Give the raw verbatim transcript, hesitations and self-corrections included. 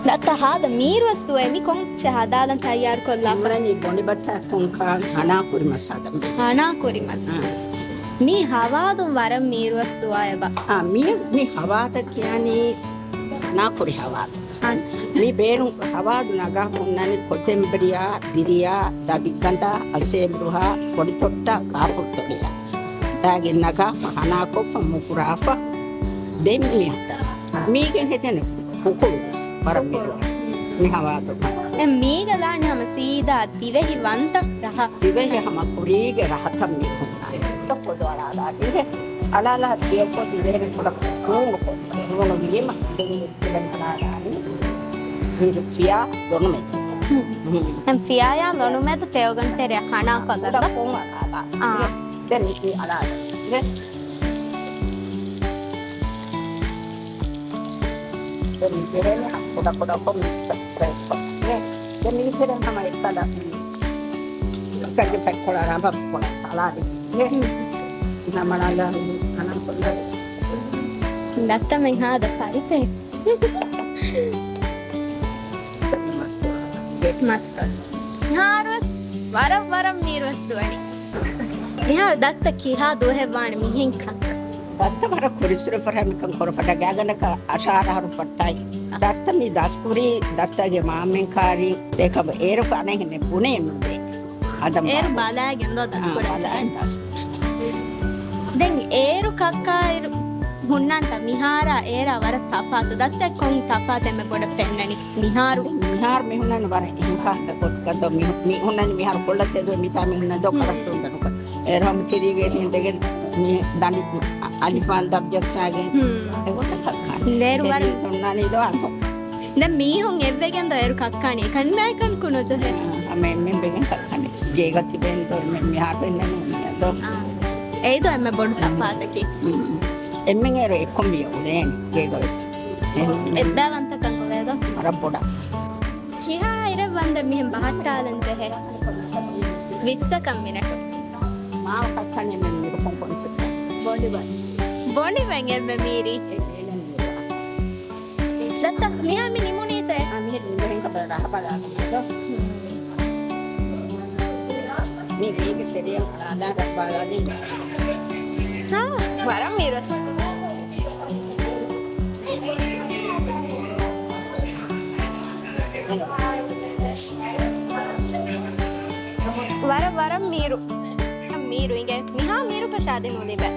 ދައްތަ ހާދަ މީރުވެސް ދުވަހެއް މި ކޮންޗެއް ހަދާލަން ތައްޔާރު ކޮށްލާފަ؟ އިމްރާނީ ބޮނޑިބައްޓާ ތުންކާން ހަނާ ކުރިމަސް ހަދަން. ހަނާ ކުރިމަސް. އާ. މީ ހަވާދުން ވަރަށް މީރުވެސް ދުވަހެއް ބާ. އާ، މި، މި ހަވާދަށް ކިޔަނީ ހަނާ ކުރި ހަވާދު. އާ. މި ބޭރުން ހަވާދު ނަގާ ހުންނަނީ ކޮތެންބަރިއާ، ދިރިއާ، ދަބިކަނދާ، އަސޭބުރުހާ، ފޮޑިތޮއްޓާ، ކާފުރުތޮޅިއާ. ދާގެ ނަގާފަ، ހަނާކޮށްފަ، މުކުރާފަ، ދެން މި ހަދާ. މީގެ ހެދެނެ ހުކުރު ވެސް ވަރަށް މިރުވާ. މި ހަވާދު. އެ މީގަ ލާން ހަމަ ސީދާ ދިވެހި ވަންތަ ރަހަ. ދިވެހި ހަމަ ކުރީގެ ރަހަތައް މި ހުންނާނެ. ކޮދު އަޅާލާ ދިވެ. އަޅާލާ ދިޔަކޮ ދިވެހި ކުޑަ ނޫނު ކޮ. ނޫނު ވީމަ ދެން އަޅާލާނީ. މީރު ފިޔާ ލޮނުމެދު. ހުން. އެ ފިޔާޔާ ލޮނުމެދު ތެޔޮގަން ތެރެ ހަނާ ކޮލަން. ކުޑަ ކޮން އަޅާލާ. އާ. ދެން މި އަޅާލާ. ދެން ދެން މި ތެރޭން ކުޑަ ކުޑަކޮށް މި ފެއްކޮށް. ދެން މި ތެރޭން ހަމަ އެއްކަލަ ކައްޗަ ފެއްކޮޅާ ރަނބަ ކޮޅަށް ސަލާދެ. ނަމަނާލާ ހަނަންކޮށްލާ. ދައްތަ މި ހާދަ ފަރިތެ. މަސްކޮޅާ. މަސްކޮޅާ. މިހާރުވެސް ވަރަށް ވަރަށް މީރުވެސް ދުވަނީ. މިހާރު ދައްތަ ކިހާ ދުވަހެއް ވާނެ މިހެން ކައްކަ؟ ދައްތަ ވަރަށް ކުރިސުރެ ފަރާ މިކަން ކުރަފަ ގާގަނޑަކަށް އަށާރަ އަހަރު ފައްޓާއި. ދައްތަ މި ދަސްކުރީ ދައްތަގެ މާމެން ކާރި ދެކަމަ އޭރު ކަނެހެނެ ބުނޭ ނުދޭ. އަދަ އޭރު ބަލާގެން ދޯ ދަސްކުރާ. ދަސްކުރާ. ދެން އޭރު ކައްކާއިރު ހުންނާންތަ މިހާރާ އޭރާ ވަރަށް ތަފާތު. ދައްތަ ކޮން ތަފާތެއް މެ ބޮޑަށް ފެންނަނީ މިހާރު؟ މިހާރު މި ހުންނަނީ ވަރަށް އެހެން ކާންތަ ގޮތަކަށް ދޯ މި، މި ހުންނަނީ މިހާރު ކޮޅަށް ތެދުވެ މިތާ މި ހުންނަނީ ދޯ ކަރަށް ތުންދަނުކަ. އޭރު ހަމަ ތިރީގެ އިށީނދެގެން މި ދަނޑި އަލިފާން ދަށްޖައްސާގެން ހުން. އެގޮތަށް ކައްކާނީ. ނޭރު ވަރަށް ތެރީ ހުންނާނީ ދޯ އަތޮ. ދެން މީހުން އެއްވެގެން ދޯ އޭރު ކައްކާނީ. ކަންނާއެކަން ކުނުޖެހޭ. ހަމަ އެންމެން ވެގެން ކައްކާނީ. ގޭގަ ތިބެން ދޯ މި، މިހާރު އިންނަނީ ދޯ. އާ. އެއީ ދޯ އެންމެ ބޮޑު ތަފާތަކީ. ހުން. އެންމެން އޭރު އެއްކޮށް މިޔަ އުޅޭނީ ގޭގަ ވެސް. އެއްބައިވަންތަކަން އޮވޭ ދޯ. ވަރަށް ބޮޑަށް. ކިހާ އިރެއް ވަންދެން މިހެން ބަހައްޓާލަން ޖެހޭ؟ ވިއްސަކަށް މިނެޓު. މާ ކައްކަނީ މެން މިރުކޮން ކޮންޗެއް. ބޮނޑިވަން. ބޮނޑިވަން އެންމެ މީރީ. ދައްތަ، މިހާ މި ނިމުނީތޭ؟ އާ، މިހެން މިހެން ކަބަ ރަހަ ބަލާ. މި ވީގެ ސެރިއަ އަދާ ރަސް ބާލާދީ. ހާ، ވަރަށް މީރުވެސް. ވަރަށް، ވަރަށް މީރު. މީރު އިނގޭ. މިހާ މީރު ކަށާދެމުން ލިބޭ.